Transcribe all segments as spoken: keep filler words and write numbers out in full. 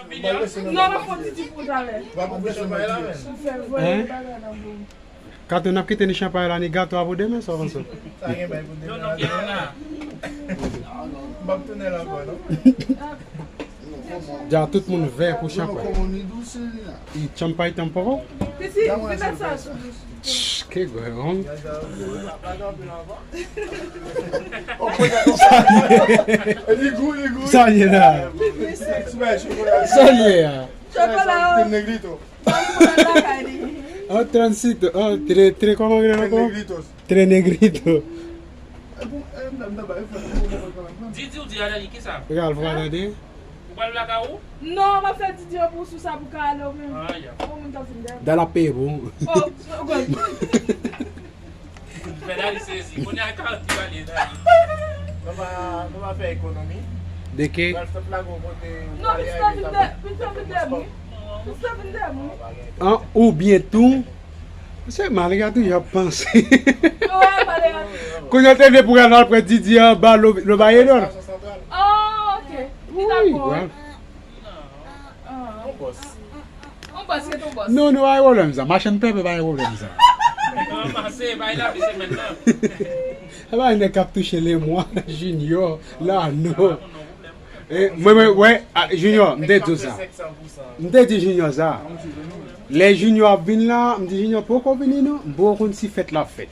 Non, m ap fè yon ti ti pou talè. Ou fè vòlè bagay nan bouch. Kato, n ap kite ni chanpay la, ni gato a pou demen, sa w panse? Sa gen bay pou demen. Non, non, gen la. M p ap tounen la ankò, non. Dja tout moun vè pou chanpay. E chanpay tanpoko? Piti, li mèt sa sou bouch. Tch, ke gwe, non? Sa ye la? Sa ye la? Chokola. An transit, an tre, tre, kòman rele l ankò? Tres negritos. Tres negritos. Di, di, ou di, Adali, kisa? Ralph, w a tande? Ou pral lakay ou? Non, m ap fè Didye pou sou sa pou ka ale ou menm. Ah, ya. Bon, moun k ap vin dèyè m. Dal ap peye pou ou. Oh, oh, God. Fè Dali sezi. Kounye a ka di pale Dali. Nou pa, nou pa fè ekonomi. De ke? Ralph t ap lage w kote ou pale a, An, oubyen tou, se malè a toujou ap panse. Kounye a te vle pou Ralph al pran Didye anba lo, lo Bayedor. Ah, ok. Li dakò. Wi, wi. Non, non, pa gen pwoblèm sa. Machann pèpè pa gen pwoblèm sa. Ranmase, bay la, se menm nan. E pa nèg k ap touche Lemwa, Junior, Lano. E, mwen, mwen, wè, a, Junior, m te di w sa. M te di Junior sa. Lè Junior ap vin la, m di, Junior poko vini non, m poko konn si fèt la ap fèt.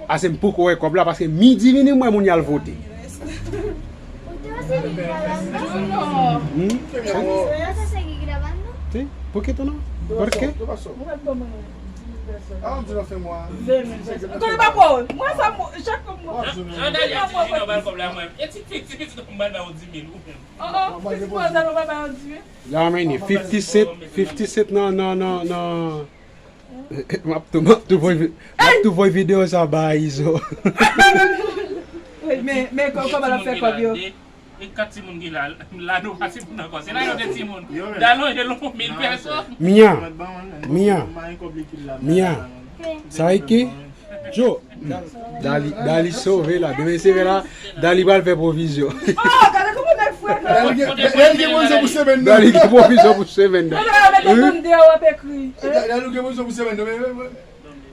Ase m poko wè kòb la, paske midi vini, m wè moun y al vote. Hmm? Sí. ¿Por qué tú no? ¿Por qué? Kote pa pou ou? Mwen sa, mwen, chak mwen. Jan, Jan Dali ap di Junior ba l kòb la, mwen. E ti fi, ti pitit ou m pral ba ou di mil ou menm. Oh, oh, pitit mwen sa nou pa ba yo di. La, men, fifty Cent, fifty Cent nan, nan, nan, nan. M ap tou, m ap tou voye vi-, m ap tou voye videyo sa ba Izo. Wi, men, men kò-, kòman l ap fè kòb yo? E kat timoun ki la, la nou pa timoun ankò. Se la yo de timoun. Dalon e lon mil pèsòn. Mia, Mia, Mia. Sa e ke? Joe, Dali, Dali sove la. Demen se vre la, Dali pral fè pwovizyon. Oh, gade kòman nèg fre. Dali gen, Dali gen pwovizyon pou semèn nan. Dali gen pwovizyon pou semèn nan. Mwen ta mete moun deyò w ap ekri. Dali gen pwovizyon pou semèn nan. Men, men, men.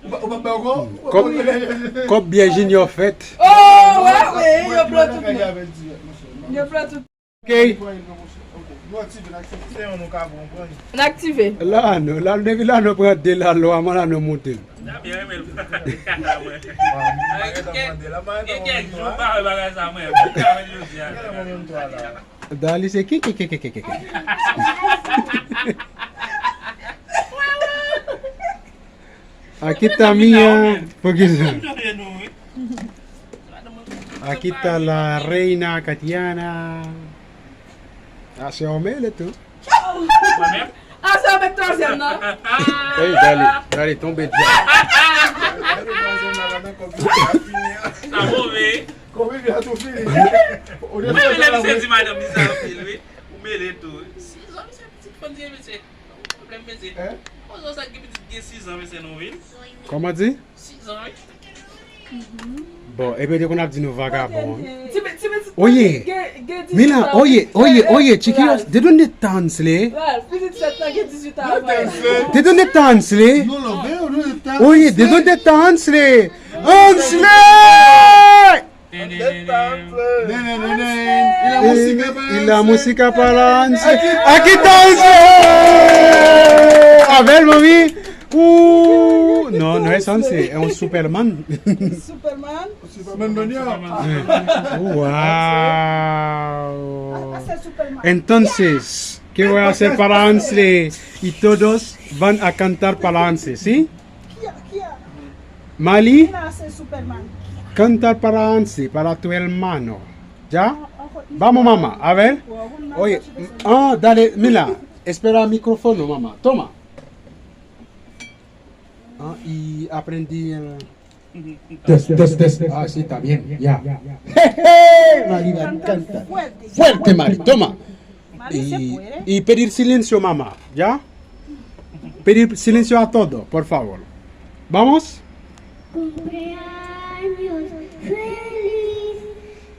Ou pa, ou pa bay ankò? Kòb, kòb byè Junior fèt. Oh, wè, wè, yo pran tout moun. Yo pran tout. Ok. N aktive. La, non, la, depi la, nou pran de la lwa, man, la, nou monte. Dali se ki, ki, ki, ki, ki, ki. Akita mia, poukisa? Akita la reina Katiana. Ah, se Omele tou. Mwen menm? Ah, se avèk twazyèm nan. Ey, Dali, Dali, tonbe dja. Sa move. Mwen, lè misye di madanm li sa anpil, wi. Ou mele tou. Sizan, misye pitit fann di, mesye. Pwoblèm, mesye. Hein? Koze sa ki pitit gen sizan, mesye, non, wi. Kòman di? Sizan, wi. Bon, epi yo te konn ap di nou vagabon, hein? Ti, ti, ti, oye! Gen, gen dizuit an, oye, oye, oye, Chiquillos, they don't need to answer. Ralph, pitit sèt lan gen dizuit an avan. They don't need to answer. Oye, they don't need to answer. Answer! Nene, nene. Nene, nene. Y la música para Anse. Aquí está Anse. Avèl, mami. Uh, no, no es Anse, es un Superman. Superman? Superman, Superman. Wow. Entonces, ¿qué voy a hacer para Anse? Y todos van a cantar para Anse, ¿sí? Mali, canta para Anse, para tu hermano. ¿Ya? Vamos, mamá, a ver. Oye, ah, dale, mira, espera el micrófono, mamá. Toma. Ah, y aprendí el... Test, test, test. Ah, sí, está bien, ya. Mali va a cantar. Fuerte, Mali, toma. Y, y pedir silencio, mamá, ¿ya? Pedir silencio a todo, por favor. Vamos. Cumpleaños feliz,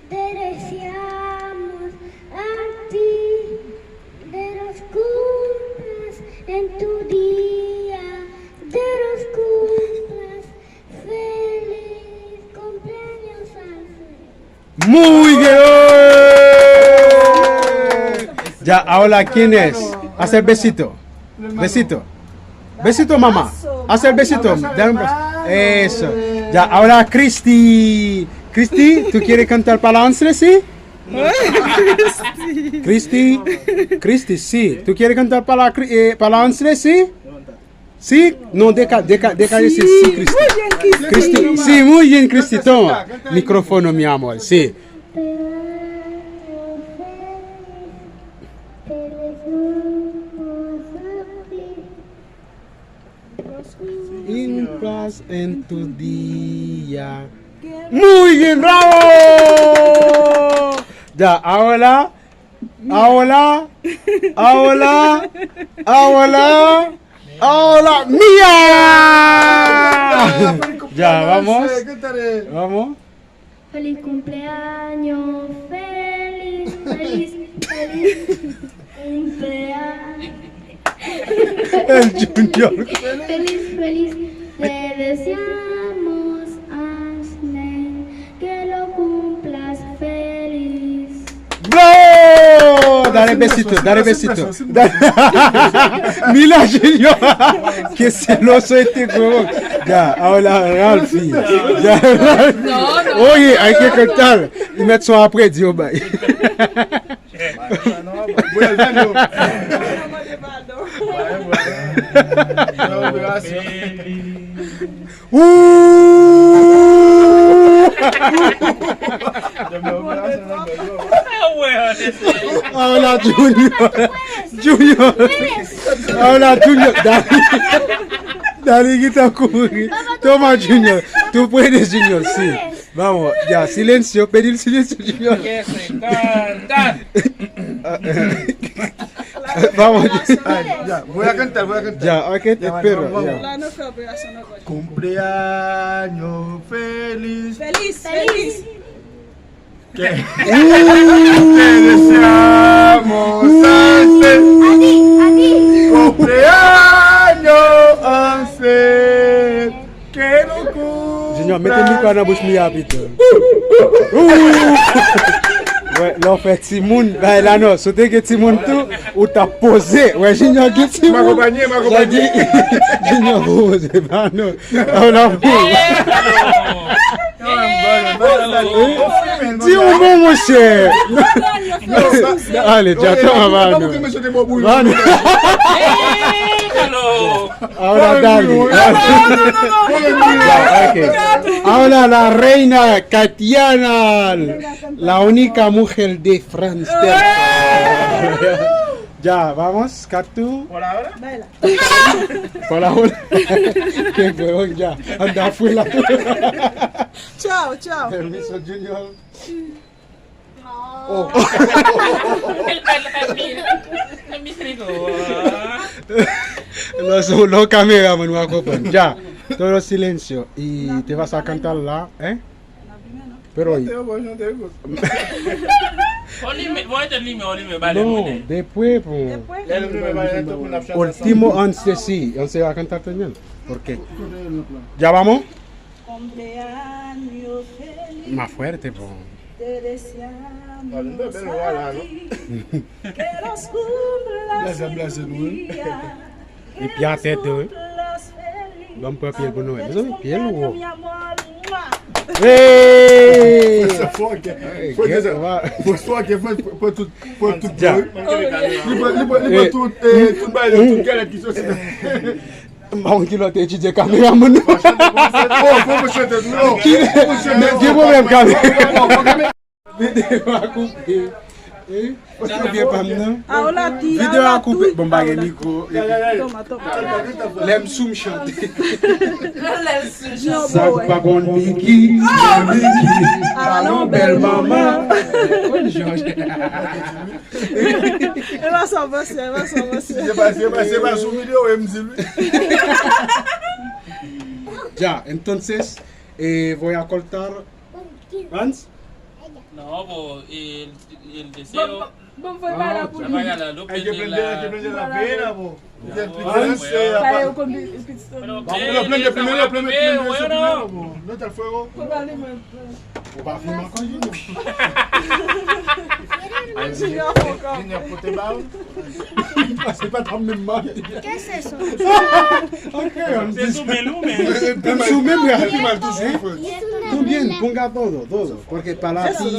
te deseamos a ti, de los En tu día de los cumplas, feliz cumpleaños al Señor. Muy bien. Ya, ahora, ¿quién es? Hacer besito. Besito. Besito, mamá. Hacer besito. Dame un beso. Eso. Ya, ahora, Christy. Christy, ¿tú quieres cantar para once, sí? Christy, Christy, sí. ¿Tú quieres cantar para, eh, para once, sí? Sí, no, deja, deja, deja decir sí, Christy. Christy, sí, muy bien, Christy, toma. Micrófono, mi amor, sí. Un plus en tu día. Muy bien, bravo. Ya, ahora, ahora, ahora, ahora, ahora, mía. Ya, vamos. Vamos. Feliz cumpleaños, feliz, feliz, feliz cumpleaños. El Junior. Feliz, feliz, te deseamos, Ashley, que lo cumplas feliz. Bravo! Dale besito, dale besito. Mila Junior, que se lo suelte, huevón. Ya, ahora Ralphie. Ya, Ralphie. Oye, hay que cantar. Y met son apre, di yo bay. Ooh! Ahora Junior. Junior. Ahora Junior. Dale. Dale, kita kouri. Toma, Junior. Tú puedes, Junior, sí. Vamos, ya, silencio, pedir silencio, Junior. Vamos. Ya, voy a cantar, voy a cantar. Ya, ok, te espero, ya. Cumpleaños feliz. Feliz, feliz. Te deseamos a ti. Cumpleaños a ti. Junior, mete mikwo a nan bouch Mia pito. Wè, lè w fè timoun, bay la non. Si w te gen timoun tou, ou t ap poze. Wè, Junior gen timoun. M akonpanye, m akonpanye. Junior poze, pa non. An apou. Di yon mo, monchè. Ale, dja, twa, pa non. Pa non. Ahora dale. Ok. Ahora la reina Katiana, la única mujer de Francia. Ya, vamos, Katou. Hola, hola. Hola, hola. Qué huevón, ya. Anda afuera. Chao, chao. Permiso, Junior. Oh. Lè w se yon kameraman, nou a konprann. Ya. Todo silencio. Y te vas a cantar la, eh? Pero y... Non, después, pues. Último once, sí. Once va a cantar también. Porque... Ya vamos. Más fuerte, po. Te deseamos a ti que los cumplas un día, que los cumplas feliz. Ban m pran pye l pou nou wè. Mezanmi, pye l wo. Hey! Fò ke, fò ke, fò ke, fò, fò tout, fò tout. Li pran, li pran, li pran tout, eh, tout bagay, tout galèt ki soti. M pa konn ki lè w te etidye kameramann. Oh, fò mwen chante tou. Ki, gen pwoblèm kamera. Videyo a koupe. Eh? Ou byen pa m nan? Videyo a koupe. Bon, m pa gen mikwo. Lè m sou m chante. Sa k pa konn Miki, Miki. Alon bèl manman. E pa sa, monchè, e pa sa, monchè. Se pa, se pa, se pa sou videyo, e m di l, wi. Ya, entonces, eh, voy a cortar. Hans? No, pues, el, el deseo. Bon, fò pa la pou li. Ay, gen plen de, gen plen de la peye la, bon. Gen plen de la peye la, bon. Yo konn pi- pitit. Vamos, lo prende primero, lo prende primero, eso primero, po. No te al fuego. Fò pa li, mwen. Ou pa filme ankò, Junior. Junior, fò ankò. Junior, pote ba ou. Se pa t ap menm mal. Kè se sa? Ok, se sou men nou, men. M sou men, men ap pi mal toujou. Tú bien, ponga todo, todo, porque para ti,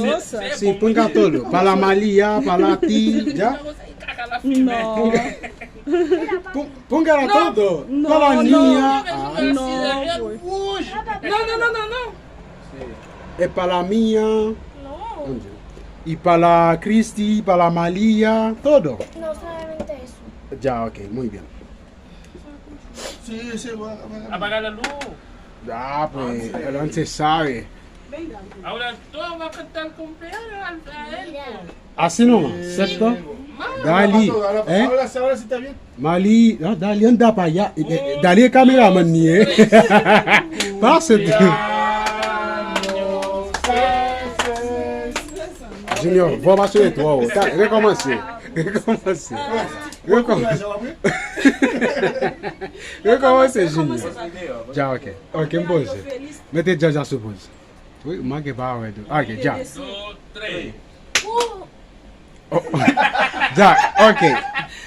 sí, ponga todo, para Malia, para ti, ya. No. Pon- Póngala todo. No, para no, niña. Ah. No, pues. No, no, no, no, no. Es para mía. No. Y para Christy, para Malia, todo. No, solamente eso. Ya, ok, muy bien. Sí, sí, va, va, va. Apaga la luz. Ah, pues, el once sabe. Ahora todo va a cantar cumpleaños a él, pues. Así nomás, ¿cierto? Dali, eh? Ahora sí está bien. Mali, ah, Dali, anda pa ya. Eh, eh, Dali e kameramann li ye. Pase tou. Junior, vò masye twò wo. Rekòmanse. Rekòmanse. Rekòmanse. Rekòmanse, Junior. Ya, ok. Ok, m poze. Mete Jaja sou poz. Wi, manke pa wè tou. Ok, ya. Oh. Ya, ok.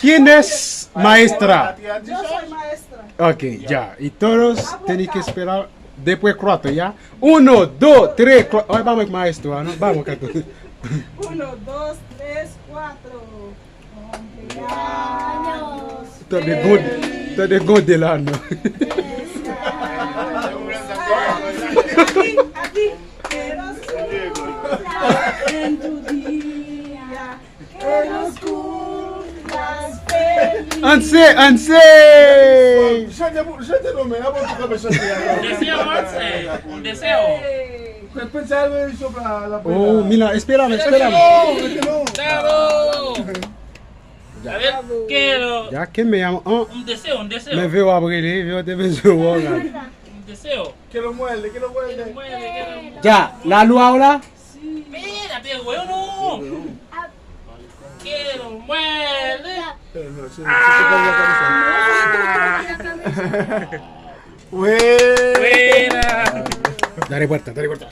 ¿Quién es maestra? Yo soy maestra. Ok, ya. Y todos tienen que esperar después cuatro, ¿ya? Uno, dos, tres, cuatro. Ay, vamos, maestro, ¿no? Vamos, Cato. Uno, dos, tres, cuatro. Tande gonde, tande gonde la, non. Anse, anse! Chante pou, chante non, men, avan tou kanpe chante a. Deseo, Anse, un deseo. Mira, espérame, espérame. Bravo. Ya, quiero. Ya, que me llamo. Oh. Un deseo, un deseo. Men Veo ap rele, Veo te bezwen wè w la. Un deseo. Que lo muerde, que lo muerde. Ya, la luz ahora. Mira, pero bueno. Que lo muerde. Ah. Buena. Dale vuelta, dale vuelta.